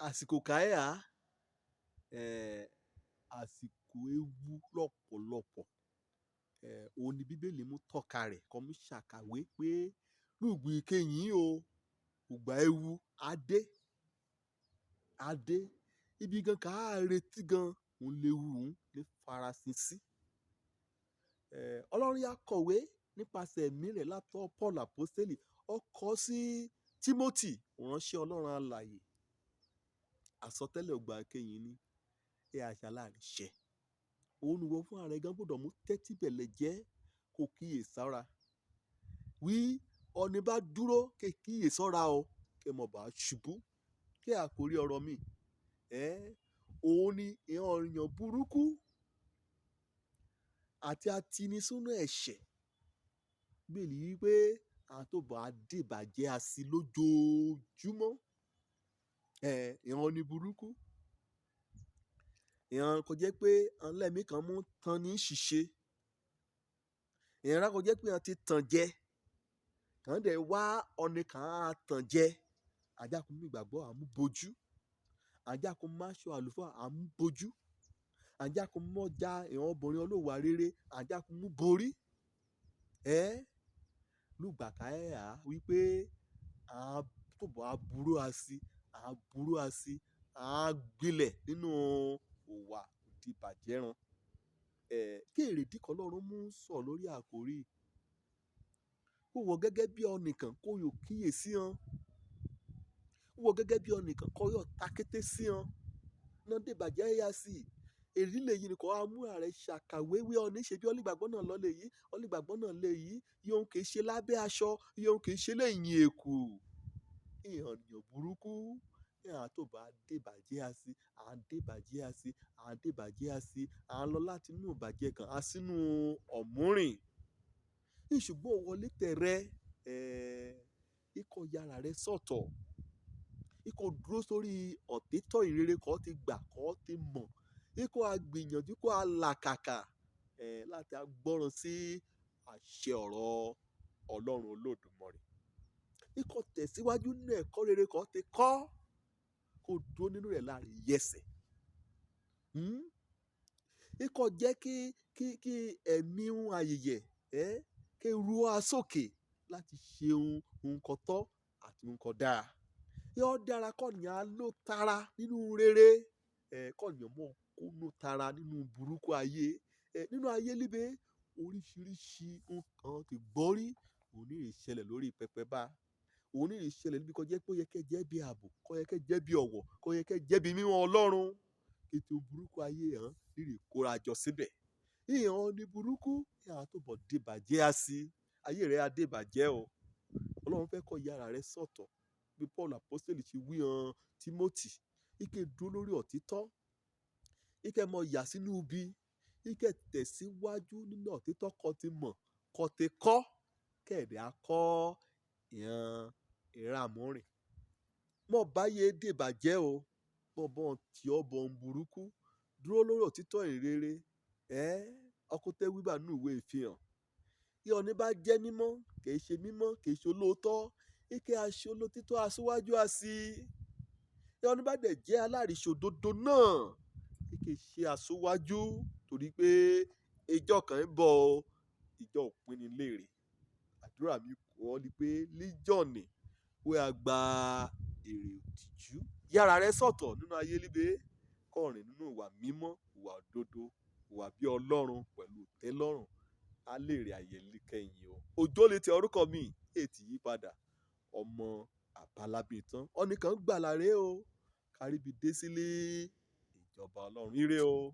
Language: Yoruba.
Àsìkò káyà, àsìkò ewu lọ́pọ̀lọpọ̀. Òun ni Bíbélì mú tọ́ka rẹ̀ kó mú ṣàkàwé pé lùgbì ìkẹyìn o, ìgbà ewu á dé, á dé. Ibi gan ká retí gan, òun léwu òun lè farasin sí. Ọlọ́run yá kọ̀wé nípasẹ̀ ẹ̀mí rẹ̀ látọwọ́ Paul Àpọ́stélì. Ó kọ sí Tímótì, ìránṣẹ́ Ọlọ́run alààyè. Àsọtẹ́lẹ̀ ìgbà ìkẹyìn ni ẹ àṣà láàrin ṣẹ. Òun ni ìwọ fún ara rẹ gan gbọdọ̀ mú tẹ́tí bẹ̀lẹ̀ jẹ́ kó kíyè sára. Wí ọni bá dúró ké kíyè sọ́ra o, kí ẹ mọ̀ bá ṣubú. Kí àkórí ọ̀rọ̀ mi. Òun ni ìran èèyàn burúkú àti atinisínú ẹ̀ṣẹ̀. Bíbélì wí pé àwọn tó bá dìbàjẹ́ asi lójoojúmọ́. Ìran ni burúkú. Ìran kò jẹ́ pé ọlẹ́mí kan mú tán ní ṣìṣe. Ìran kò jẹ́ pé wọ́n ti tàn jẹ. Kàn dẹ̀ wá ọ̀nì kan á tàn jẹ. Àjàkú mú ìgbàgbọ́ àmú bojú. Àjàkú máṣọ àlùfáà àmú bojú. Àjàkú mọ́jà ìran obìnrin olówà rere. Àjàkú mú borí. Lùgbà káyà wí pé a tó bá burú asi, a burú asi, a gbilẹ̀ nínú ìwà ìdìbàjẹ́ ran. Kí èrèdí kan Ọlọ́run mú sọ̀ lórí àkórí. Kó wọ gẹ́gẹ́ bí ọ̀nìkan kó yóò kíyè sí ọn. Kó wọ gẹ́gẹ́ bí ọ̀nìkan kó yóò takété sí ọn. Iná dìbàjẹ́ yá sí. Èyí lè yí ni kó á mú ààrẹ ṣàkàwé wí ọní ṣe bí onígbàgbọ́ náà lọ lè yí, onígbàgbọ́ náà lè yí. Ihun kì í ṣe lábẹ́ aṣọ, ihun kì í ṣe lẹ́yìn èkù. Ìhàn ènìyàn burúkú. Ìhàn tó bá dìbàjẹ́ asi, à ń dìbàjẹ́ asi, à ń dìbàjẹ́ asi, à ń lọ láti inú ìbàjẹ́ kan á sínú ọ̀múrìn. Ṣùgbọ́n wọlé tẹ̀rẹ, ikọ̀ yàrá rẹ sọ̀tọ̀. Ikọ̀ dúró sórí òtítọ́ ìrere kó ti gbà kó ti mọ̀. Ikọ̀ a gbìyànjú kó a làkàkà, láti gbọ́ràn sí àṣẹ ọ̀rọ̀ Ọlọ́run Olódùmarè. Ikọ̀ tẹ̀síwájú nínú ẹ̀kọ́ rere kó ti kọ́ kó dúró nínú rẹ̀ láàrin yẹsẹ̀. Ikọ̀ jẹ́ kí ẹ̀mí ń ayẹyẹ, kí ru wa sókè láti ṣe ohun kan tọ́ àti ohun kan dáa. Yóò dára kó ní a ló tara nínú rere, kó ní ọmọ kó ló tara nínú burúkú ayé. Nínú ayé líbe oríṣiríṣi nǹkan tí gbọ́rí òní ìṣẹ̀lẹ̀ lórí pẹpẹ bá. Òní ìṣẹ̀lẹ̀ níbi kó jẹ́ pé ó yẹ kí ẹ jẹ́ bí ààbò, kó yẹ kí ẹ jẹ́ bí ọ̀wọ̀, kó yẹ kí ẹ jẹ́ bí mímọ́ Ọlọ́run. Ètò burúkú ayé hàn rírì kóra jọ síbẹ̀. Ìhàn ní burúkú, ìhàn tó bọ̀ dìbàjẹ́ asi. Ayé rẹ á dìbàjẹ́ o. Ọlọ́run fẹ́ kó yàrá rẹ sọ̀tọ̀. Bí Paul Àpọ́stélì ṣe wí han Tímótì, ike dúró lórí òtítọ́. Ike mọ yà sínú ibi. Ike tẹ̀síwájú nínú òtítọ́ kó ti mọ̀, kó ti kọ́, kẹ̀dẹ̀ á kọ́ ìhàn ìramúrìn. Mọ̀ báyé dìbàjẹ́ o. Mọ̀ bọ́n tí ó bọ̀ ń burúkú. Dúró lórí òtítọ́ ìrere. Ọkọ tẹ́ wí bá nínú ìwé ìfihàn. Kí ọní bá jẹ́ mímọ́, kì í ṣe mímọ́, kì í ṣe olóòótọ́. Ike aṣọ olóòtítọ́ aṣíwájú asi. Kí ọní bá dẹ̀ jẹ́ aláìṣòdodo náà, ike ṣe aṣíwájú torí pé ìjọ kan ń bọ̀ o, ìjọ òpin ni léèrè. Àdúrà mi kọ́ ni pé líjọ̀nì wí a gba èrè òtìjú. Yàrá rẹ sọ̀tọ̀ nínú ayé líbe. Kó rìn nínú ìwà mímọ́, ìwà òdodo, ìwà bí Ọlọ́run pẹ̀lú ìtẹ́lọ́rùn. A lè rí ayé líkẹyìn o. Òjò lè tẹ orúkọ mi, ètì yí padà. Ọmọ àbálábí tán. Ọ̀nìkan gbàlà rẹ o. Káríbi dé sílé ìjọba Ọlọ́run. Ire o.